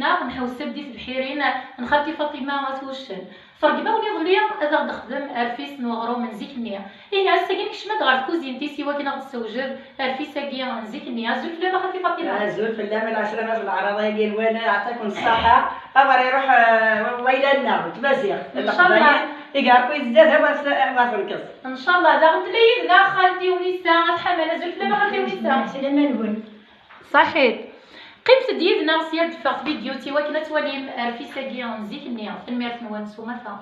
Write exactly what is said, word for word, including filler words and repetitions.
Nḥewseb di tebḥirin n xalti Faṭima At Wuccen. Tṛeggem-awen iḍelli ad aɣ-d-texdem arfis n weɣrum n zik-nni. Ihi ass-agi nekcem-d ɣer tkuzint-is i wakken ad aɣ-d-tessewjed arfis-agi n zik-nni. Azul fell-am a xalti Faṭima. Azul fell-am, lɛeslama ɣef leɛraḍ-agi n wannar, ɛṭakum ṣṣaḥa. Amer iruḥ wayla-nneɣ n tmaziɣt n leqbayel, iger akk izad awer tenkeẓ. Ncallah daɣen tella yid-neɣ xalti Unisa At Ḥaman. Azul fell-am a xalti Unisa. Lɛeslama-nwen. Ṣaḥit. Qqimet-d yid-neɣ sya d-teffeɣ tvidyut i wakken ad twalim arfis-agi n zik-nni. Tanemmirt-nwen s umata.